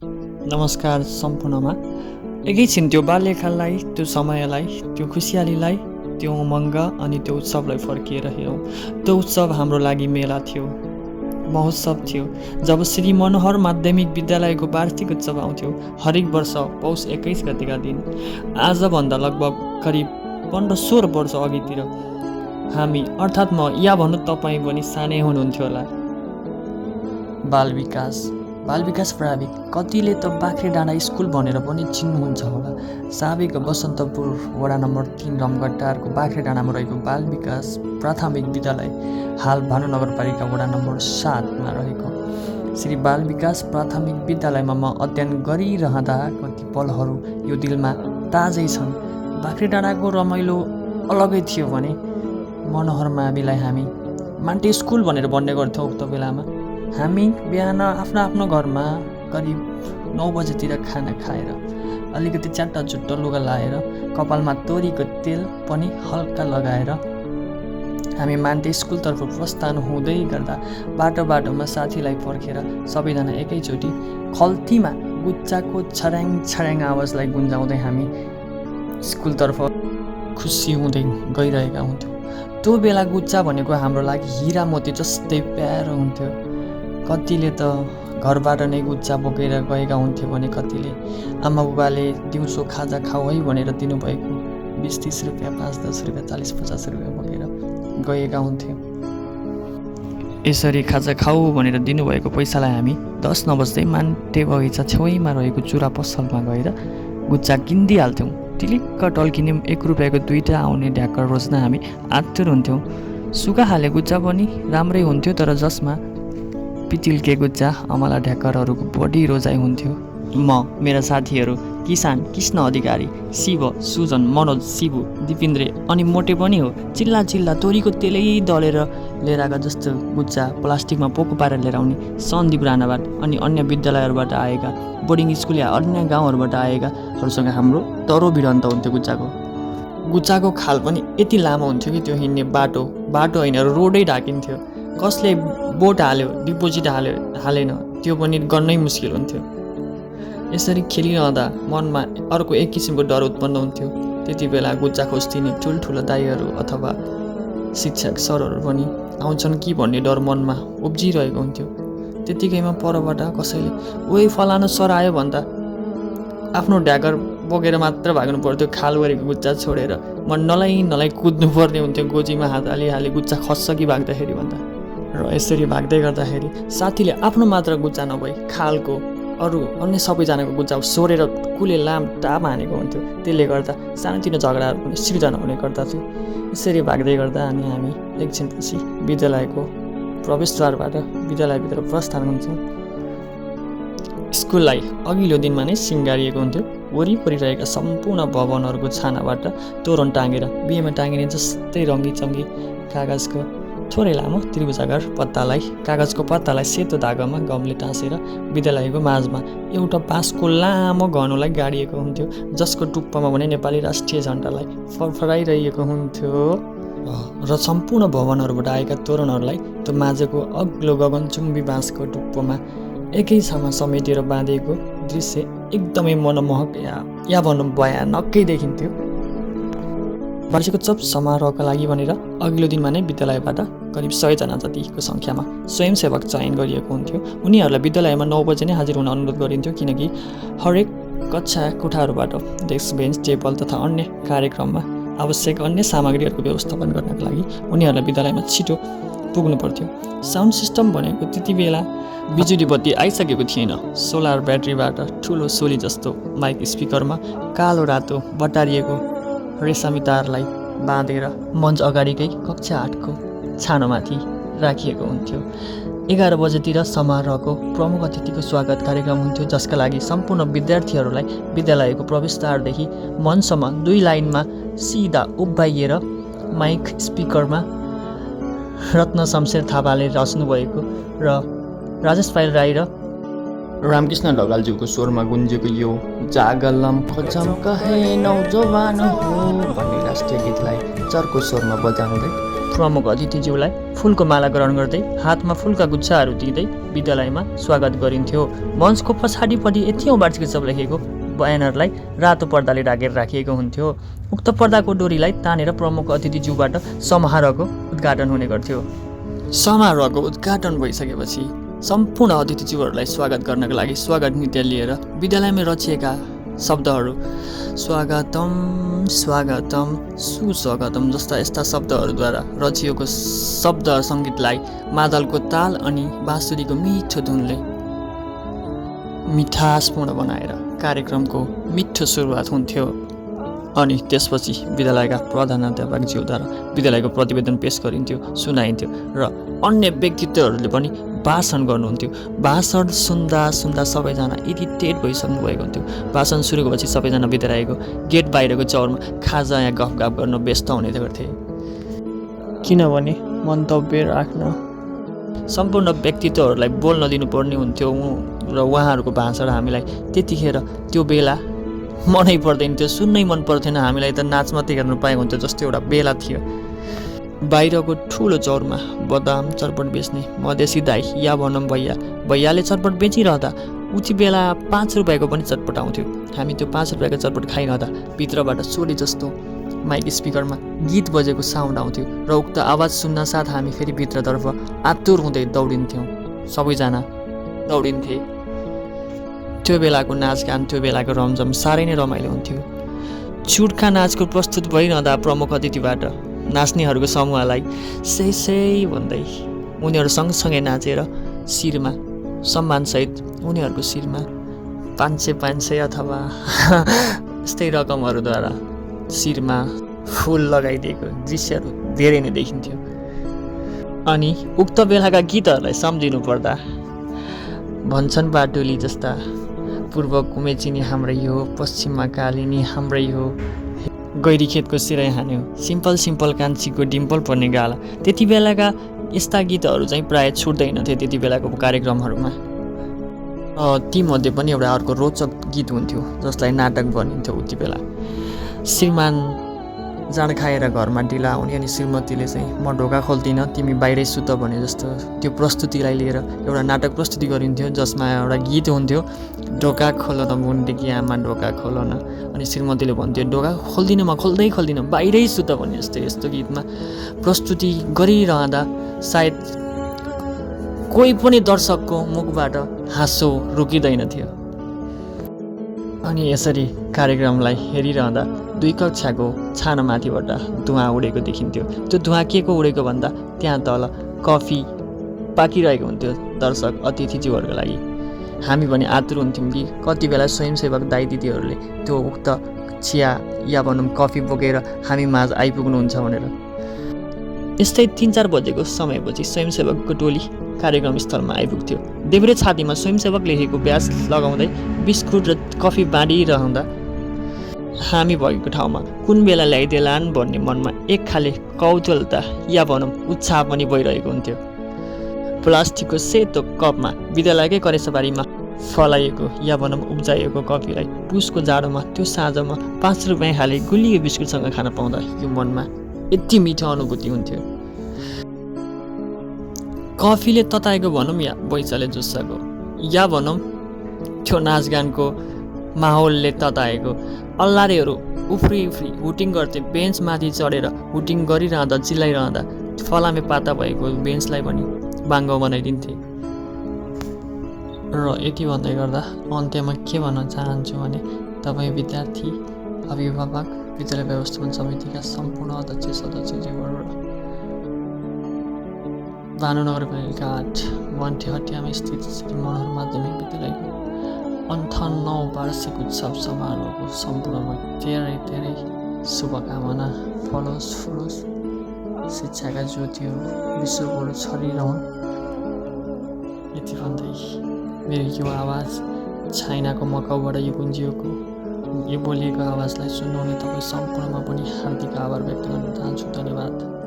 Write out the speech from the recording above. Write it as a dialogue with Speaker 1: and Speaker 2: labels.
Speaker 1: नमस्कार सम्पूर्णमा। एकैछिन त्यो बाल्यकाललाई, त्यो समयलाई, त्यो खुसियालीलाई, त्यो उमङ्ग अनि त्यो उत्सवलाई फर्किएर हेरौँ। त्यो उत्सव हाम्रो लागि मेला थियो, महोत्सव थियो। जब श्री मनोहर माध्यमिक विद्यालयको वार्षिक उत्सव आउँथ्यो हरेक वर्ष पौष 21 गतेका दिन, आजभन्दा लगभग करिब 15-16 वर्ष अघितिर हामी अर्थात् म या भन्नु तपाईँ पनि सानै हुनुहुन्थ्यो होला। बाल विकास प्राविक कतिले त बाख्रे डाँडा स्कुल भनेर पनि चिन्नुहुन्छ होला। साबिक बसन्तपुर वडा नम्बर 3 रमगट्टारको बाख्रे डाँडामा रहेको बाल विकास प्राथमिक विद्यालय हाल भानु नगरपालिका वडा नम्बर 7मा रहेको श्री बाल विकास प्राथमिक विद्यालयमा म अध्ययन गरिरहँदा कति पलहरू यो दिलमा ताजै छन्। बाख्रे डाँडाको रमाइलो अलगै थियो भने मनोहर माविलाई हामी मान्टे स्कुल भनेर भन्ने गर्थ्यौँ। उक्त बेलामा हामी बिहान आफ्नो घरमा करिब 9 बजेतिर खाना खाएर अलिकति च्याट्टा चुट्टा लुगा लाएर कपालमा तोरीको तेल पनि हल्का लगाएर हामी मान्टे स्कुलतर्फ प्रस्थान हुँदै गर्दा बाटोमा साथीलाई पर्खेर सबैजना एकैचोटि खल्तीमा गुच्चाको छर्याङ आवाजलाई गुन्जाउँदै हामी स्कुलतर्फ खुसी हुँदै गइरहेका हुन्थ्यौँ। त्यो बेला गुच्चा भनेको हाम्रो लागि हिरा मोती जस्तै प्यारो हुन्थ्यो। कतिले त घरबाट नै गुच्चा बोकेर गएका हुन्थ्यो भने कतिले आमा बुबाले दिउँसो खाजा खाऊ है भनेर दिनुभएको 20-30 रुपियाँ, 5-10 रुपियाँ, 40-50 रुपियाँ बोकेर गएका हुन्थ्यो। यसरी खाजा खाऊ भनेर दिनुभएको पैसालाई हामी 10 नबज्दै मान्टे बगैँचा छेउमा रहेको चुरा पसलमा गएर गुच्चा किनिदिइहाल्थ्यौँ। टिलिक्क टल्किने 1 रुपियाँको 2टा आउने ढ्याकर रोज्न हामी आतुर हुन्थ्यौँ। सुका हाले गुच्चा पनि राम्रै हुन्थ्यो, तर जसमा पितिल्के गुच्चा अमला ढ्याकरहरूको बढी रोजाइ हुन्थ्यो। म, मेरा साथीहरू किसान, कृष्ण अधिकारी, शिव, सुजन, मनोज, शिबु, दिपेन्द्र अनि मोटे पनि हो चिल्ला तोरीको तेलै दलेर लिएर आएका जस्तो गुच्चा प्लास्टिकमा पोको पारेर लिएर आउने सन्दीप राणाबाट अनि अन्य विद्यालयहरूबाट आएका बोर्डिङ स्कुल या अन्य गाउँहरूबाट आएकाहरूसँग हाम्रो तरो भिडन्त हुन्थ्यो। गुच्चाको खाल पनि यति लामो हुन्थ्यो कि त्यो हिँड्ने बाटो होइन, रोडै ढाकिन्थ्यो। कसले बोट हाल्यो, डिपोजिट हालेन त्यो पनि गर्नै मुस्किल हुन्थ्यो। यसरी खेलिरहँदा मनमा अर्को एक किसिमको डर उत्पन्न हुन्थ्यो। त्यति बेला गुच्चा खोज्दिने ठुल्ठुलो दाइहरू अथवा शिक्षक सरहरू पनि आउँछन् कि भन्ने डर मनमा उब्जिरहेको हुन्थ्यो। त्यतिकैमा परबाट कसैले ओइ फलानु सर आयो भन्दा आफ्नो ढ्याकर बोकेर मात्र भाग्नु पर्थ्यो। खालभरिको गुच्चा छोडेर म नलाई कुद्नु पर्ने हुन्थ्यो। गोजीमा हात हाली गुच्चा खस्छ कि भाग्दाखेरि भन्दा। र यसरी भाग्दै गर्दाखेरि साथीले आफ्नो मात्र गुच्चा नभई खालको अरू अन्य सबैजनाको गुच्चा सोरेर कुले लाम टाप हानेको हुन्थ्यो। त्यसले गर्दा सानोतिनो झगडाहरू पनि सिर्जना हुने गर्दथ्यो। यसरी भाग्दै गर्दा अनि हामी एकछिनपछि विद्यालयको प्रवेशद्वारबाट विद्यालयभित्र प्रस्थान हुन्छौँ। स्कुललाई अघिल्लो दिनमा नै सिँगारिएको हुन्थ्यो। वरिपरि रहेका सम्पूर्ण भवनहरूको छानाबाट तोरण टाँगेर बिहेमा टाँगिने जस्तै रङ्गी कागजको थोरै लामो त्रिभुजाकार कागजको पत्तालाई सेतो धागामा गमले टाँसेर विद्यालयको माझमा एउटा बाँसको लामो घनोलाई गाडिएको हुन्थ्यो, जसको टुप्पामा भने नेपाली राष्ट्रिय झन्डालाई फरफराइरहेको हुन्थ्यो। र सम्पूर्ण भवनहरूबाट आएका तोरणहरूलाई त्यो माझको अग्लो गगनचुम्बी बाँसको टुप्पोमा एकै ठाउँमा समेटेर बाँधेको दृश्य एकदमै मनमोहक या भनौँ भयानकै देखिन्थ्यो। वार्षिक उत्सव समारोहका लागि भनेर अघिल्लो दिनमा नै विद्यालयबाट करिब 100 जना जतिको सङ्ख्यामा स्वयंसेवक चयन गरिएको हुन्थ्यो। उनीहरूलाई विद्यालयमा 9 बजे नै हाजिर हुन अनुरोध गरिन्थ्यो, किनकि हरेक कक्षा कोठाहरूबाट डेस्क, बेन्च, टेबल तथा अन्य कार्यक्रममा आवश्यक अन्य सामग्रीहरूको व्यवस्थापन गर्नका लागि उनीहरूलाई विद्यालयमा छिटो पुग्नु पर्थ्यो। साउन्ड सिस्टम भनेको त्यति बेला बिजुली बत्ती आइसकेको थिएन। सोलर ब्याट्रीबाट ठुलो सोली जस्तो माइक स्पिकरमा कालो रातो बटारिएको रेशमी तारलाई बाँधेर मञ्च अगाडिकै कक्षा 8को छानोमाथि राखिएको हुन्थ्यो। 11 बजेतिर समारोहको प्रमुख अतिथिको स्वागत कार्यक्रम हुन्थ्यो, जसका लागि सम्पूर्ण विद्यार्थीहरूलाई विद्यालयको प्रवेशद्वारदेखि मञ्चमा 2 लाइनमा सिधा उभ्याइएर माइक स्पिकरमा रत्न शमशेर थापाले रच्नुभएको र राजेश पाइल राई र रामकृष्ण ढकालज्यूको स्वरमा गुन्जेको यो जागलम खचम कहे नौजवान हो भन्ने राष्ट्रिय गीतलाई चर्को स्वरमा बजाउँदै प्रमुख अतिथिज्यूलाई फुलको माला ग्रहण गर्दै हातमा फुलका गुच्छाहरू दिँदै विद्यालयमा स्वागत गरिन्थ्यो। मञ्चको पछाडिपट्टि यति वार्षिक उत्सव लेखेको ब्यानरलाई रातो पर्दाले ढाकेर राखिएको हुन्थ्यो। उक्त पर्दाको डोरीलाई तानेर प्रमुख अतिथिज्यूबाट समारोहको उद्घाटन हुने गर्थ्यो। समारोहको उद्घाटन भइसकेपछि सम्पूर्ण अतिथिज्यूहरूलाई स्वागत गर्नका लागि स्वागत नृत्य लिएर विद्यालयमा रचिएका शब्दहरू स्वागतम स्वागतम सुस्वागतम जस्ता यस्ता शब्दहरूद्वारा रचिएको शब्द सङ्गीतलाई मादलको ताल अनि बाँसुरीको मिठो धुनले मिठासपूर्ण बनाएर कार्यक्रमको मिठो सुरुवात हुन्थ्यो। अनि त्यसपछि विद्यालयका प्रधानाध्यापकज्यूद्वारा विद्यालयको प्रतिवेदन पेश गरिन्थ्यो, सुनाइन्थ्यो र अन्य व्यक्तित्वहरूले पनि भाषण गर्नुहुन्थ्यो। भाषण सुन्दा सुन्दा सबैजना इरिटेट भइसक्नु भएको हुन्थ्यो। भाषण सुरु भएपछि सबैजना विद्यालयको गेट बाहिरको चौरमा खाजा या गफगाफ गर्न व्यस्त हुने गर्थे, किनभने मन्तव्य राख्न सम्पूर्ण व्यक्तित्वहरूलाई बोल्न दिनुपर्ने हुन्थ्यो र उहाँहरूको भाषण हामीलाई त्यतिखेर त्यो बेला मनै पर्दैन थियो, सुन्नै मन पर्थेन। हामीलाई त नाच मात्रै हेर्नु पाएको हुन्थ्यो जस्तो एउटा बेला थियो। बाहिरको ठुलो चौरमा बदाम चटपट बेच्ने मधेसी दाई या भनौँ भैयाले चटपट बेचिरहँदा उति बेला 5 रुपियाँको पनि चटपट आउँथ्यो। हामी त्यो 5 रुपियाँको चटपट खाइरहँदा भित्रबाट सोली जस्तो माइक स्पिकरमा गीत बजेको साउन्ड आउँथ्यो र उक्त आवाज सुन्न साथ हामी फेरि भित्रतर्फ आतुर हुँदै दौडिन्थ्यौँ। सबैजना दौडिन्थे। त्यो बेलाको नाचगान, त्यो बेलाको रमझम साह्रै नै रमाइलो हुन्थ्यो। चुड्का नाचको प्रस्तुत भइरहँदा प्रमुख अतिथिबाट नाच्नेहरूको समूहलाई सही भन्दै उनीहरू सँगसँगै नाचेर शिरमा सम्मानसहित उनीहरूको शिरमा 500 अथवा यस्तै रकमहरूद्वारा शिरमा फुल लगाइदिएको दृश्यहरू धेरै नै देखिन्थ्यो। अनि उक्त बेलाका गीतहरूलाई सम्झिनु पर्दा भन्छन् बाटुली जस्ता पूर्व कुमेचिनी हाम्रै हो, पश्चिममा कालिनी हाम्रै हो, गैरी खेतको सिराइ हान्यो, सिम्पल कान्छीको डिम्पल पर्ने गाला। त्यति बेलाका यस्ता गीतहरू चाहिँ प्रायः छुट्दैनथे त्यति बेलाको कार्यक्रमहरूमा। तीमध्ये पनि एउटा अर्को रोचक गीत हुन्थ्यो जसलाई नाटक भनिन्थ्यो उति बेला। श्रीमान जाँड खाएर घरमा ढिला आउने अनि श्रीमतीले चाहिँ म ढोका खोल्दिनँ तिमी बाहिरै सुत भने जस्तो त्यो प्रस्तुतिलाई लिएर एउटा नाटक प्रस्तुति गरिन्थ्यो जसमा एउटा गीत हुन्थ्यो, ढोका खोल न मुन्डेकी आमा ढोका खोल न। अनि श्रीमतीले भन्थ्यो ढोका खोल्दिनँ म खोल्दिनँ बाहिरै सुत भने जस्तो। यस्तो गीतमा प्रस्तुति गरिरहँदा सायद कोही पनि दर्शकको मुखबाट हाँसो रोकिँदैन थियो। अनि यसरी कार्यक्रमलाई हेरिरहँदा 2 कक्षाको छानामाथिबाट धुवाँ उडेको देखिन्थ्यो। त्यो धुवाँ के को उडेको भन्दा त्यहाँ तल कफी पाकिरहेको हुन्थ्यो दर्शक अतिथिज्यूहरूको लागि। हामी पनि आतुर हुन्थ्यौँ कि कति बेला स्वयंसेवक दाइ दिदीहरूले त्यो उक्त चिया या भनौँ कफी बोकेर हामी माझ आइपुग्नुहुन्छ भनेर। यस्तै 3-4 बजेको समयपछि स्वयंसेवकको टोली कार्यक्रम स्थलमा आइपुग्थ्यो। देब्रे छातीमा स्वयंसेवक लेखेको ब्याज लगाउँदै बिस्कुट र कफी बाँडिरहँदा हामी भएको ठाउँमा कुन बेला ल्याइदेलान् भन्ने मनमा एक खाले कौतूहलता या भनौँ उत्साह पनि भइरहेको हुन्थ्यो। प्लास्टिकको सेतो कपमा विद्यालयकै करेसबारीमा फलाइएको या भनौँ उब्जाइएको कफीलाई पुसको जाडोमा त्यो साँझमा 5 रुपियाँ खाले गुलियो बिस्कुटसँग खान पाउँदा यो मनमा यति मिठो अनुभूति हुन्थ्यो। कफीले तताएको भनौँ या बैचाले जुस्साको या भनौँ त्यो नाचगानको माहौलले तताएको। अल्लारेहरू उफ्री हुटिङ गर्थे। बेन्चमाथि चढेर हुटिङ गरिरहँदा चिल्लाइरहँदा फलामे पाता भएको बेन्चलाई पनि बाङ्गो बनाइदिन्थे। र यति भन्दै गर्दा अन्त्यमा के भन्न चाहन्छु भने तपाईँ विद्यार्थी, अभिभावक, विद्यालय व्यवस्थापन समितिका सम्पूर्ण अध्यक्ष सदस्यज्यूहरू र भानु नगरपालिका 8 मन्टेहटियामा स्थित श्री मनोहर माध्यमिक विद्यालयको 58औं वार्षिक उत्सव समारोहको सम्पूर्णमा धेरै शुभकामना। फलोस् फुलोस् शिक्षाका ज्योतिहरू विश्वभर छरिरहन्। यति भन्दै मेरो यो आवाज चाइनाको मकाउबाट यो गुन्जिएको यो बोलिएको आवाजलाई सुन्नुहुने तपाईँ सम्पूर्णमा पनि हार्दिक आभार व्यक्त गर्न चाहन्छु। धन्यवाद।